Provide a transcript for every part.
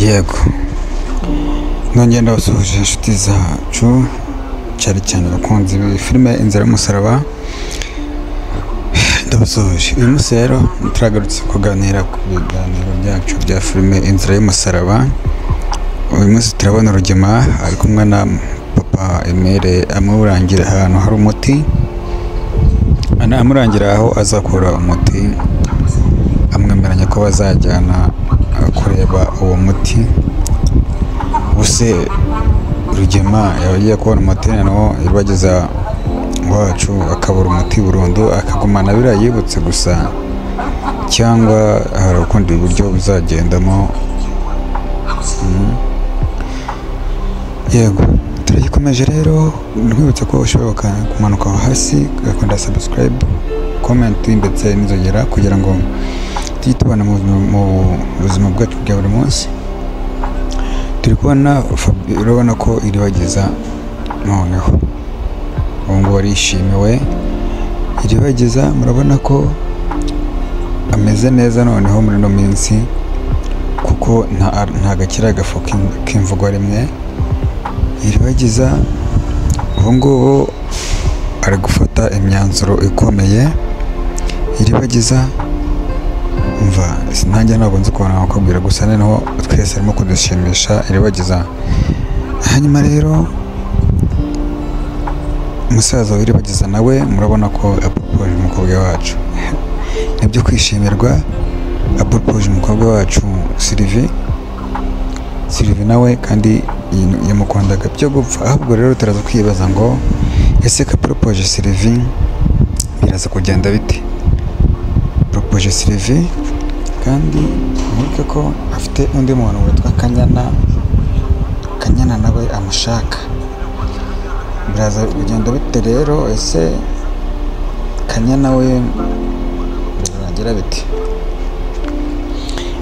Yego, nongeye ndabasuhuje inshuti zacu, cyane cyane abakunzi b'iyi filime Inzira y'Umusaraba, ndabasuhuje. Uyu munsi rero turagarutse kuganira ku biganiro byacu bya filime Inzira y'Umusaraba. Uyu munsi turabona Rugema ari kumwe na papa Emile, amurangira ahantu hari umuti, amurangira aho azakura umuti, amwemeranya ko bazajyana kureba uwo muti. Ubuse Rugema yaba agiye kubona umuti, noneho Iribagiza wacu akabura umuti burundu, akagumana biriya yibutse gusa, cyangwa hari ukundi buryo buzagendamo? Yego, turagikomeje rero. Nkwibutsa ko ushobora kumanuka aho hasi ugakanda subscribe, comment ndetse n'inzogera, kugira ngo tujye tubana mu buzima bwacu bwa buri munsi. Turi kubona, urabona ko Iribagiza noneho ubu ngubu arishimiwe. Iribagiza murabona ko ameze neza noneho muri ino minsi, kuko nta gakira agafu k'imvugo rimwe. Iribagiza ubu ngubu ari gufata imyanzuro ikomeye. Iribagiza mva nanjye ntabwo nzi ukuntu nakubwira, gusa noneho twese arimo kudushimisha Iribagiza. Hanyuma rero umusaza wa Iribagiza nawe murabona ko aporopoje umukobwa wacu, nibyo kwishimirwa. Aporopoje umukobwa wacu Sylvie. Sylvie nawe kandi yamukundaga byo gupfa. Ahubwo rero turaza kwibaza ngo ese ko aporopoje Sylvie biraza kugenda bite? Aporopoje Sylvie kandi mwibuke ko afite undi muntu witwa Kanyana. Kanyana nawe amushaka, biraza kugenda bite rero? Ese Kanyana we birarangira bite?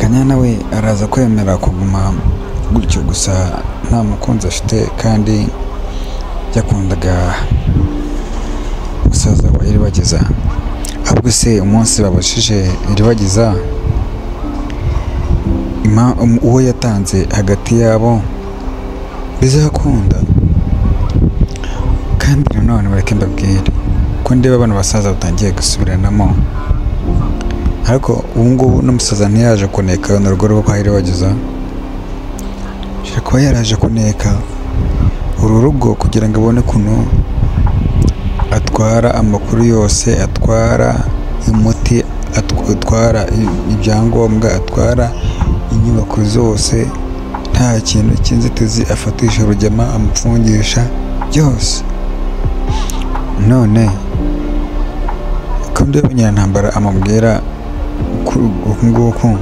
Kanyana we araza kwemera kuguma gutyo gusa nta mukunzi afite, kandi yakundaga musaza wa Iribagiza? Ahubwo se umunsi babashije Iribagiza, uwo yatanze hagati yabo bizakunda? Kandi nanone bareke mbabwire ko ndeba bano basaza batangiye gusubiranamo, ariko ubu ngubu n'umusaza ntiyaje kuneka urugo rwo kwa Iribagiza. Ashobora kuba yaraje kuneka uru rugo kugira ngo abone ukuntu atwara amakuru yose, atwara umuti, atwara ibyangombwa, atwara inyubako zose, nta kintu cy'inzitizi afatisha Rugema, amupfungisha byose. None ko ndeba Nyirantambara amubwira uku nguku,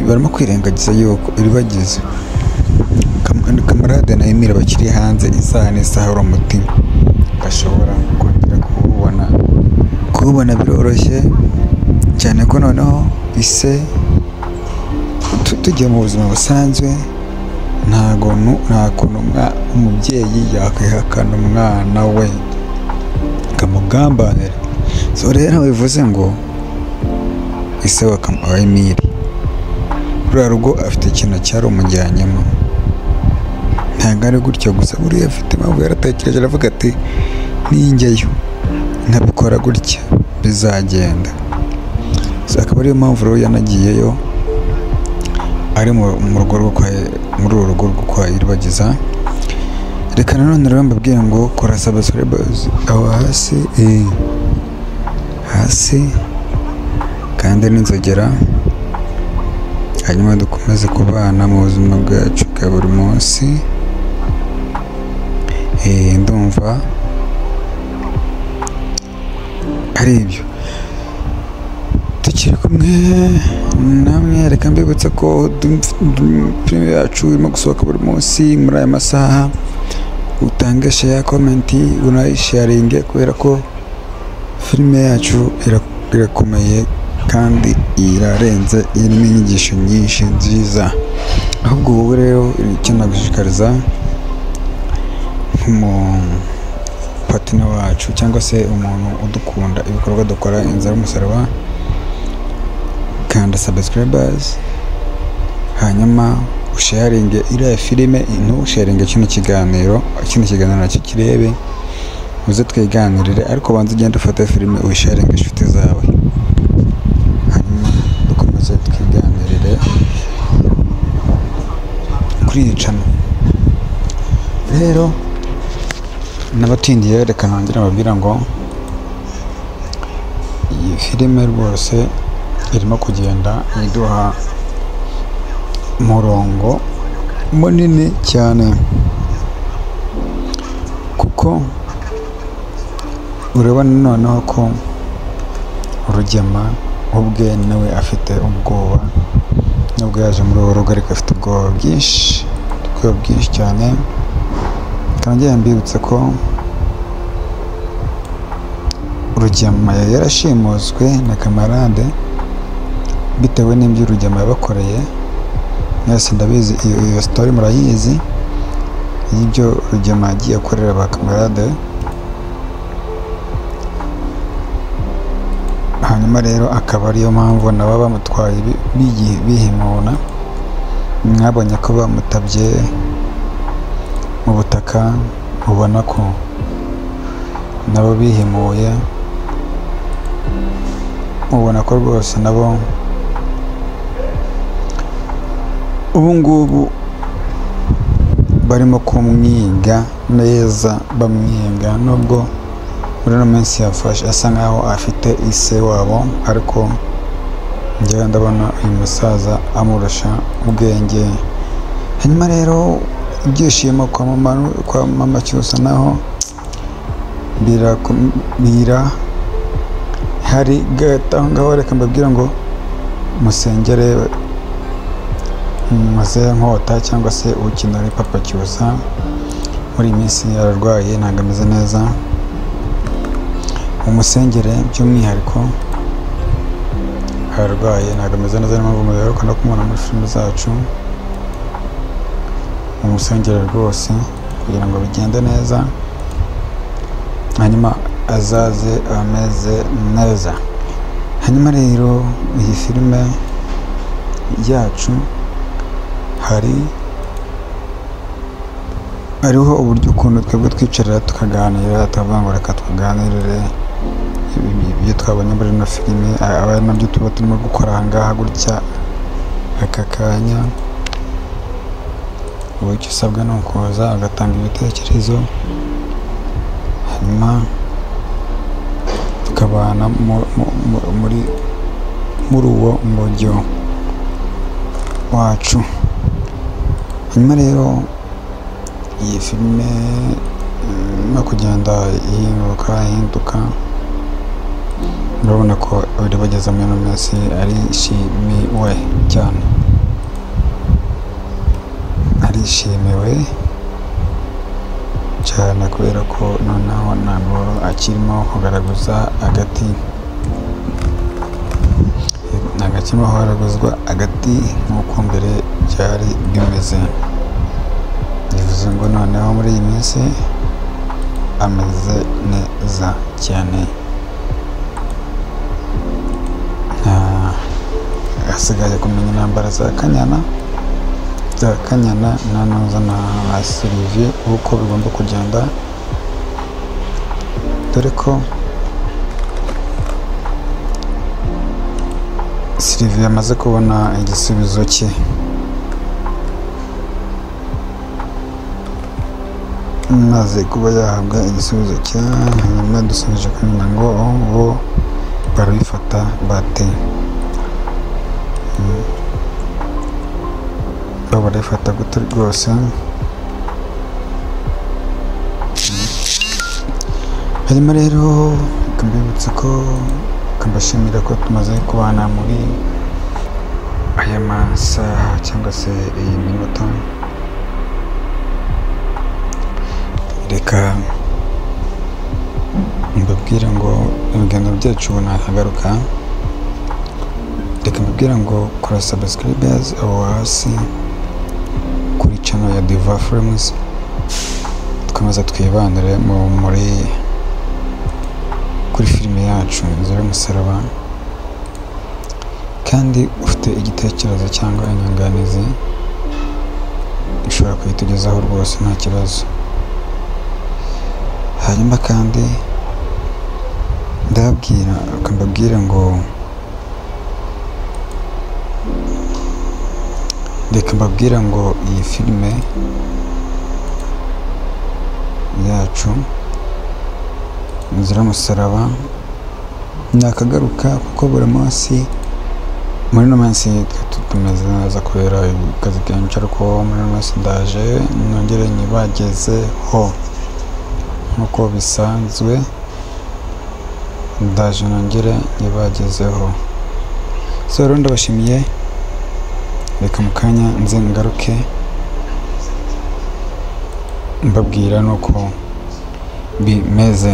barimo kwirengagiza yuko Iribagiza Kamarade na Emile bakiri hanze, isaha n'isaha uri umuti bashobora kongera kuwubona. Kuwubona biroroshye cyane ko noneho ise tugiye mu buzima busanzwe, ntago nta kuntu umubyeyi yakwihakana umwana we akamugambanira. So rero bivuze ngo ise wa Emile ruriya rugo afite ikintu cyari umujyanyemo, ntabwo ari gutyo gusa. Buriya afite impamvu, yaratekereje aravuga ati ninjyeyo nkabikora gutya bizagenda. So akaba ariyo mpamvu rero yanagiyeyo ari mu rugo rwo kwa, muri uru rugo rwo kwa Iribagiza. Reka nanone rero mbabwire ngo kora subscribe aho hasi, hasi kandi n'inzogera, hanyuma dukomeze kubana mu buzima bwacu bwa buri munsi. Ndumva ari ibyo, tukiri kumwe namwe. Reka mbibutse ko filime yacu irimo gusohoka buri munsi muri aya masaha. Utange share, comment, unayisharinge, kubera ko filime yacu irakomeye kandi irarenze, irimo inyigisho nyinshi nziza. Ahubwo wowe rero icyo nagushishikariza nk'umupatina wacu cyangwa se umuntu udukunda ibikorwa dukora Inzira y'Umusaraba, kanda subscribers. Hanyuma usharinge iriya filime, ntusharinge kino kiganiro, kino kiganiro nacyo kirebe, uze twiganirire, ariko banza ugende ufate filime uyisharinge inshuti zawe, hanyuma dukomeze twiganirire kuri iyi channel. Rero n'abatindiye reka nongere mbabwira ngo iyi filime rwose irimo kugenda iduha umurongo munini cyane, kuko urabona noneho ko Rugema ubwe nawe afite ubwoba, nubwo yaje muri uru rugo ariko afite ubwoba bwinshi, ubwoba bwinshi cyane. Kandi mbibutse ko Rugema yarashimuswe na Kamarade bitewe n'ibyo Rugema yabakoreye. Mwese ndabizi iyo story murayizi y'ibyo Rugema yagiye akorera ba Kamarade. Hanyuma rero akaba ariyo mpamvu nabo bamutwaye bihimuna. Mwabonye ko bamutabye mu butaka, ubona ko nabo bihimuye, ubona ko rwose nabo ubu ngubu barimo kumwiga neza, bamwiga, nubwo muri ino minsi yafashe asa nkaho afite ise wabo, ariko njyewe ndabona uyu musaza amurusha ubwenge. Hanyuma rero ibyishimo kwa mama Cyusa naho bira hari gato ngaho. Reka mbabwira ngo musengere maze Nkota cyangwa se ukina ari Papa Cyusa, muri iyi minsi ararwaye ntabwo ameze neza, umusengere by'umwihariko ararwaye ntabwo ameze neza, niyo mpamvu mudaheruka no kumubona muri filime zacu. Umusengere rwose kugira ngo bigende neza, hanyuma azaze ameze neza. Hanyuma rero iyi filime yacu hariho uburyo ukuntu twebwe twicarira tukaganira, tukavuga ngo reka tuganirire ibyo twabonye muri ino filime, aba ari nabyo tuba turimo gukora aha ngaha gutya aka kanya. Ubu icyo usabwa ni ukuza ugatanga ibitekerezo, hanyuma tukabana muri uwo mujyo wacu. Hanyuma rero iyi filime no kugenda ihinduka, urabona ko bari bageze muri ino minsi arishimiwe cyane, arishimiwe cyane kubera ko noneho ntabwo akirimo kugaragaza agati, ntabwo akirimo kugaragazwa agati nk'uko mbere byari bimeze. Bivuze ngo noneho muri iyi minsi ameze neza cyane, asigaye kumenya intambara za Kanyana na Noza na Sylvie uko bigomba kugenda, dore ko Sylvie amaze kubona igisubizo cye. Maze kuba yahabwa igisubizo cye, hanyuma dusubije kumenya ngo bo barabifata bate, barabifata gute rwose. Hanyuma rero mbibutsa ko mbashimira ko tumaze kubana muri aya masaha cyangwa se iyi minota. Reka mbabwira ngo ibiganiro byacu ntakagaruka. Reka mbabwira ngo kora subscribers aho hasi kuri channel ya Diva Films, tukomeza twibanire muri kuri filime yacu Inzira y'Umusaraba. Kandi ufite igitekerezo cyangwa inyunganizi ushobora kuyitugezaho rwose nta kibazo. Hanyuma kandi ndababwira, mbabwire ngo reka mbabwire ngo iyi filime yacu Inzira y'Umusaraba nakagaruka, kuko buri munsi muri ino minsi tumeze neza kubera akazi kenshi, ariko muri ino minsi ndaje nongere nyibagezeho nk'uko bisanzwe, ndaje nongere nyibagezeho. So rero ndabashimiye, reka mu kanya nze ngaruke mbabwira nuko bimeze.